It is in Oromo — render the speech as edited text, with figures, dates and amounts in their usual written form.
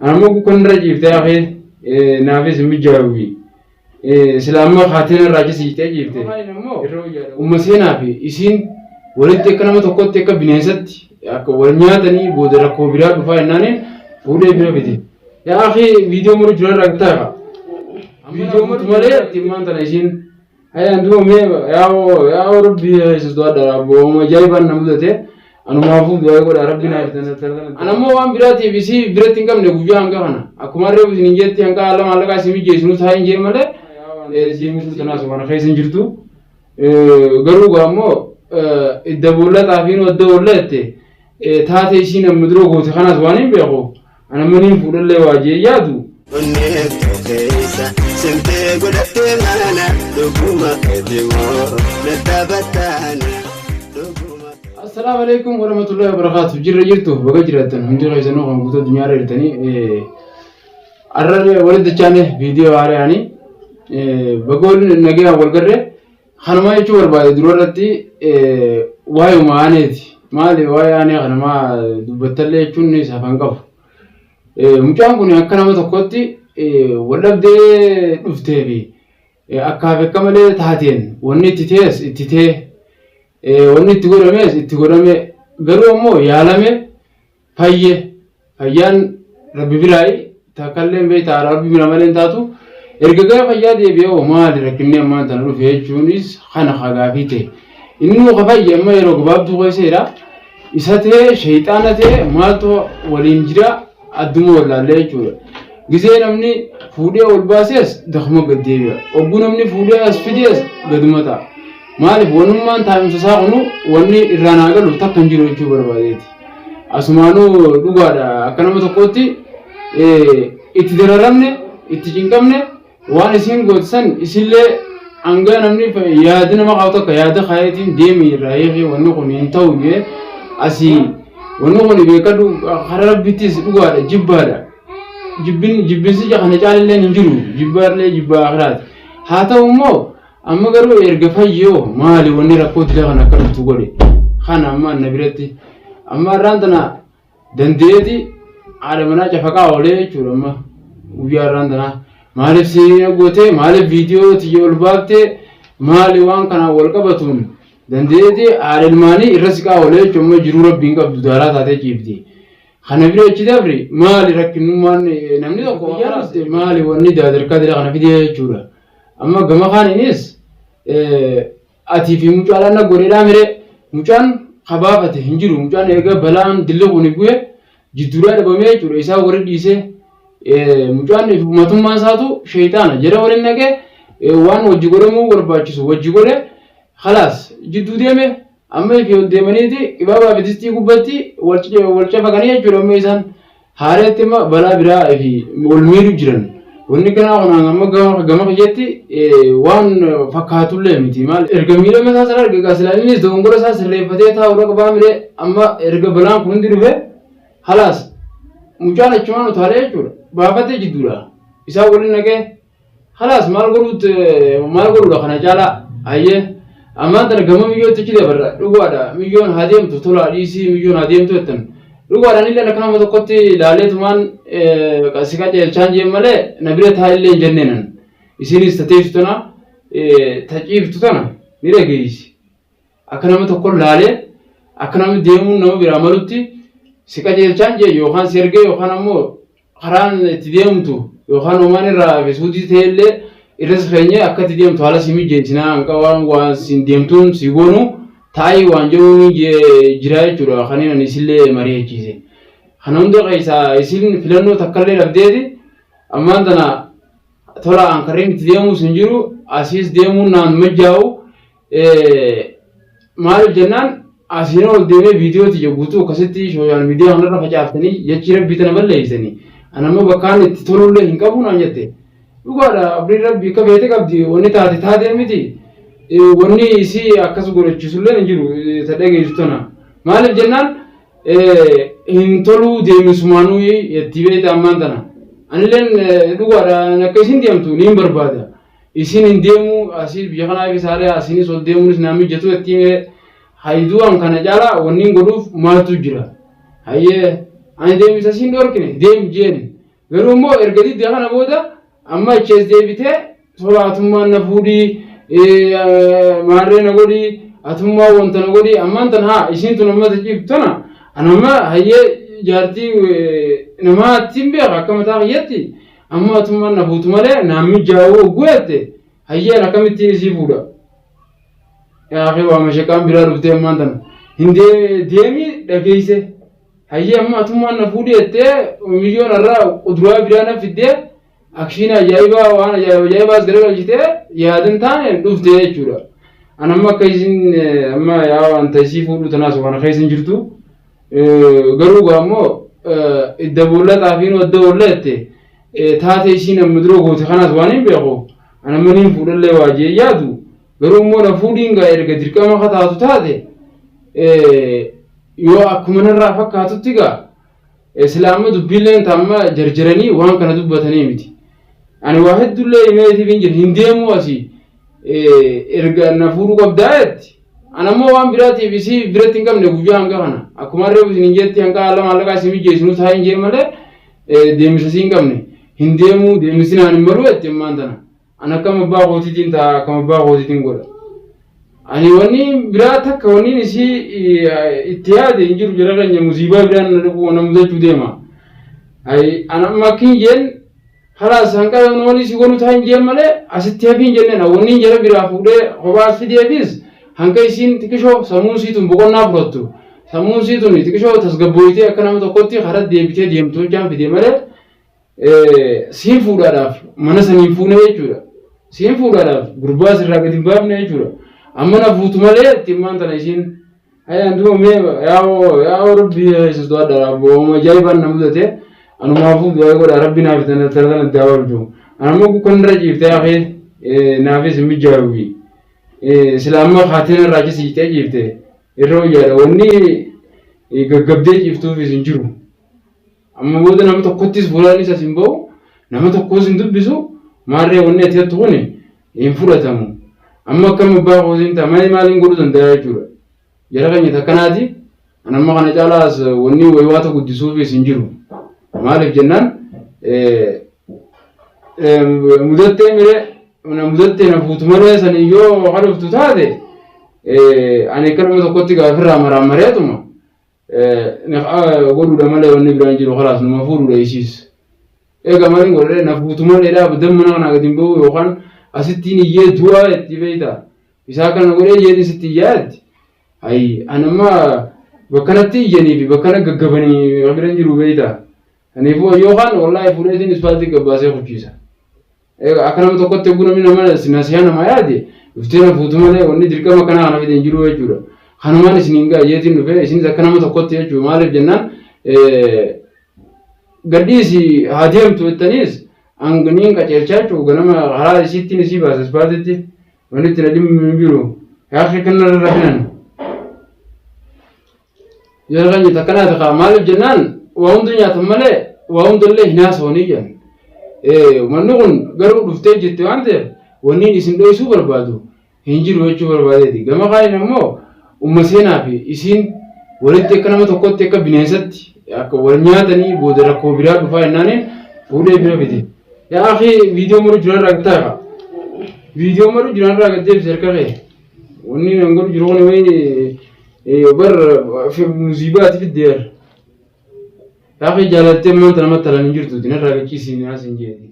Anammoo kukkan irra ciiftee hafee naafis hin mijaa'uufi. Sila amma kaateen irraa achi siqxee ciifte. Umma seenaa fi isiin walitti akka nama tokkotti akka bineensatti akka wal nyaatanii booda rakkoo biraa dhufaa jennaaniin fuudhee bira fide. Yaa akhi viidiyoo muru jira irraa bittaa. Viidiyoo muru malee timmaan tana isiin Hayaan duuba mee yaa yaa rabbi yesus du'aadha rabbi ajaa'ibaan na mudate anumaafuu du'aa godha rabbi naa bitana. Anammoo waan biraatiif isii biratti hin qabne guyyaa hanga kana akkuma harree isin hin jetti hanga haala maallaqaa isin mijeessinu taa'ee hin jeen malee deemtuu tanaas waan keessa hin jirtu. Garuu gaa ammoo idda boolla xaafiin wadda boolla jette taatee isiin amma dura goote kanaas waan hin beeku anammoo niin fuudhallee waa jee yaadu. Onnee koo keessa simtee godhattee mana dhuguma keeti moo nattabattaana dhuguma. Assalaamu alaikum warahmatullahi wabarakatuh. Jirra jirtu baga jiraattan hundi keessanuu kan guutuu addunyaa irra jirtanii har'a walitti dachaane viidiyoo haaraanii baga waliin nagayaan wal garree Kanuma jechuu barbaade dura irratti waa'ee aaneeti. Maali waa'ee aanee kana maa dubbattallee jechuun isaaf hin qabu. Mucaan kun akka nama tokkotti waldhabdee dhuftee fi akkaaf akka malee taateen wanni itti ta'es itti ta'e wanni itti godhames itti godhame garuu ammoo yaalame fayye fayyaan rabbi biraayi takkallee beektaa rabbi bira malee hin taatu erga gara fayyaa deebi'ee hoo maali rakkinni ammaan tana dhufe jechuunis kana hagaafii ta'e inni nu ka fayye amma yeroo gabaabduu keessa jira isa ta'e shayxaana ta'e maaltu waliin jira adduma wallaallee jechuudha. Gizee namni fuudhee ol baasees dakuma gad deebi'a. Ogguu namni fuudhee as fidees gaduma ta'a. Maaliif wanummaan taa'umsa isaa kunu wanni irraa naa galu takka hin jiru jechuu barbaadeeti. Asumaanuu dhugaadha akka nama tokkootti itti dararamne itti cinqamne waan isiin goote san isillee hanga namni yaada nama kaa'u takka yaada kaayeetiin deemi irraa hiikii wanni kun hin ta'u jee asii wanni kun beekadhu karaa rabbittis dhugaadha jibbaadha. Jibbin jibbinsi kana caalillee hin jiru jibbaallee jibbaa akiraati. Haa ta'u immoo Amma garuu erga fayyoo maali wanni rakkoo dila kana akka dhuftu godhe kana amma anna biratti amma har'aan tana dandeeti haadha manaa cafaqaa oolee jechuudha amma guyyaa har'aan tanaa maaliif siina gootee maaliif viidiyoo tiyya ol baaftee maali waan kanaan wal qabatuun dandeeti haadha ilmaanii irra siqaa oolee jechuudha amma jiruu rabbiin qabdu daaraa taatee ciifti. Kana bira achi dabri maali rakkinnummaan namni tokko maali wanni daadarkaa dila kana fidee jechuudha. Amma gama kaaniinis atii fi mucaadhaan na godheedhaa mire mucaan kabaafate hin jiru mucaan eega balaan dilli kuni bu'e jidduudhaa dhabamee jechuudha isaa warri dhiisee mucaan matummaan isaatu sheeyxaana jara waliin naqee waan wajji godhamuu barbaachisu wajji godhe khalaas jidduu deeme amma ifi ol deemaniiti qibaabaa fi distii gubbatti wal cafaqanii jechuudha amma isaan Haareetti amma balaa biraa fi wal miidhu jiran. Wanni kanaa kun amma gama kiyyatti waan fakkaatullee miti. Maal erga miidhama isaa sana erga silaa innis dogongora isaa sirreeffatee taa'uudha qabaa malee amma erga balaan kun hundi dhufe halaas mucaan achumaan utaalee jechuudha. Baafatee jidduudha. Isaan waliin naqee Kalaas maal godhuut maal godhuudha kana caalaa hayyee ammaan tana gama miyyootti achi dabarra dhugaadha miyyoon haa deemtu tolaa dhiisii miyyoon haa deemtu jettan dhugaadha anillee akka nama tokkotti ilaaleetumaan si qajeelchaan jeen malee na bira taa'illee hin jenneenan isinis tateessu tana taciiftu tana ni dhageessi akka nama tokko laalee akka namni deemuun nama biraa malutti si qajeelchaan jee yookaan si ergee yookaan ammoo karaan itti deemtu yookaan homaan irraa hafe suutii ta'e illee irras keenyee akka itti deemtu haala si mijeessinaa hanqa waan waan siin deemtuun si goonu taa'ii waan jedhuun jira jechuudha kan inni isillee mari'achiise. Kana hunda keessaa isin filannoo takkallee dhabdeeti ammaan tana tola an karreen itti deemuus hin jiru asiis deemuun naan mijjaa'u Maaliif jennaan asiin ol deemee viidiyoo tiyya guutuu akkasitti sooshaal miidiyaa kanarra facaaftanii jechi rabbii tana balleessanii an ammoo bakkaan itti tolullee hin qabu naan jette. Dhugaadha abdiin rabbii akka feete qabdi wanni taate taatee miti wanni isii akkas godhachiisullee hin jiru ta dhageessu tana. Maaliif jennaan hin toluu deemisumaanuu jetti beekta ammaan tana. Anilleen dhugaadha akka isin deemtu niin barbaada. Isin hin deemuu asii biyya kanaa fi saalee asiinis ol deemuunis naa mijatu itti himee hayduu an kana caalaa wanni hin godhuuf maaltu jira. Hayyee ani deemisa siin dhorkine deem jeen. Garuu immoo erga didde kana booda amma achi as deebitee tola atummaan na fuudhii maarree na godhii atummaa wanta na godhii ammaan tan haa isiin tun amma ciiftu tana anamma hayyee jaartii namaatti hin beeka akka mataa kiyyatti amma atummaan na fuutu malee naan mijaa'uu hogguu jette hayyeen akkamittiin isii fuudha. Yaa waa mashaqaan biraa dhuftee ammaan tana hin deemii dhageesse. Hayyee amma atummaan na fuudhi jettee miyyoon irraa kuduraa biraa na fiddee akshiin ajaa'ibaa waan ajaa'iba ajaa'ibaas garagalchitee yaadan taane dhufte jechuudha. An amma akka isin amma yaa wanta isii fuudhu tanaas waan keessa hin jirtu. Garuu gaa immoo idda boolla xaafiin wadda boolla jette taatee isiin amma dura goote kanaas waan hin beeku. An amma niin fuudhallee waa jee yaadu. Garuu immoo na fuudhiin gaa erga dirqama akka taatu taate yoo akkuma narraa fakkaatutti gaa sila amma dubbiilleen taamma jarjaranii waan kana dubbatanii miti. Ani waa hedduullee himeetiif hin jira hin deemuu asii erga na fuudhuu qabdaa jetti. Ani ammoo waan biraatiif isii biratti hin qabne guyyaa hanga kana akkuma harree isin hin jetti hanga haala maallaqaa isin mijeessinu taa'ee hin jee malee deemsa isii hin qabne hin deemuu deemsi naan hin malu jetti ammaan tana. Ani akkam abbaa kootiitiin ta'a akkam abbaa kootiitiin godha. Ani wanni biraa takka wanni isii itti yaade hin jiru jara keenya musiibaa biraan na dhufuu na mudachuu deema. Ayi ani amma akki hin jeen halaas hanqa wanni isii godhu ta'a hin jeen malee asitti hafii hin jenneen wanni jara biraa fuudhee kophaa as fideefis hanqa isiin xiqishoo sammuun isii tun boqonnaa fudhattu. Sammuun isii tun xiqishoo tasgabbooyitee akka nama tokkotti karaa deebitee deemtu hojjaan fide malee siin fuudhaadhaaf mana sanii hin fuune jechuudha. Siin fuudhaadhaaf gurbaa sirraa gadi hin baafne jechuudha. Amma na fuutu malee itti himmaan tana isiin. Ayaan duuba mee yaa'oo yaa'oo rabbi yesus du'aadha rabbi ajaa'ibaan na mudate anumaafuu du'aa godha rabbi naaf tana tana tana itti haa oolchu. Anammoo kukkan irra ciiftee hafee naafis hin mijaa'uufi. Sila amma kaateen irraa achi siitee ciifte irra wayyaadha wanni gaggabdee ciiftuufis hin jiru. Amma booda nama tokkottis fuulaan isas hin ba'u, nama tokkos hin dubbisu, maarree wanni ati jettu kun hin fudhatamu. Amma akkam abbaa kootiin ta'a malee maaliin godhuu danda'a jechuudha. Jara keenya takkanaati. An amma kana caalaas wanni waywaata guddisuufis hin jiru. Maaliif jennaan mudattee miree na mudattee na fuutu malee sanii yoo kadhuftu taate ani akka nama tokkotti gaafirraa maraammareetuma godhuudha malee wanni biraan jiru kalaas numa fuudhuudha isiis. Egaa maaliin godhee na fuutu malee dhaabdan mana kanaa gadi hin bahu yookaan asittiin iyyee du'aa itti beektaa. Isaa kana godhee iyyeen sitti iyyaa jetti. Ayi an amma bakkanatti iyyanii fi bakkana gaggabanii bira hin jiru beektaa. Kanaafuu yookaan wallaahi fuudheetiin ispaaltii gabbaasee kuchiisa. Akka nama tokkotti yogguu namni nama nasihaa namaa yaade dhuftee na fuutu malee wanni dirqama akkanaa kana fide hin jiru jechuudha. Kanumaan isiniin ga'a jeetiin dhufe isinis akka nama tokkotti jechuudha. Maaliif jennaan gadhiisi haa deemtu jettaniis niin qajeelchaa jechuudha. Ganama karaa isiittiin isii baasa ispaaltitti wanni itti na dhimmi hin jiru. Yaaqii kanarra rafinan. Yoo kan jettu akkanaati kaa maaliif jennaan waa hunda nyaatan malee waa hundallee hin haasawanii jedhan. Manni kun garuu dhuftee jirti waan ta'eef wanni isin dhoysuu barbaadu hin jiru jechuu barbaadeeti. Gama kaaniin ammoo umma seenaa fi isiin walitti akka nama tokkotti akka bineensatti akka wal nyaatanii booda rakkoo biraa dhufaa jennaaniin fuudhee bira fide. Yaa akhi viidiyoo maru jiraan irraa gattaa kaa. Viidiyoo maru jiraan irraa gad deebise harka kee. Wanni nan godhu jiru kun wayi bar musiibaati fiddeer. Gaafa jaalattee maanta namatti talan hin jirtuuti narraa gachiisiin haas hin jeeti.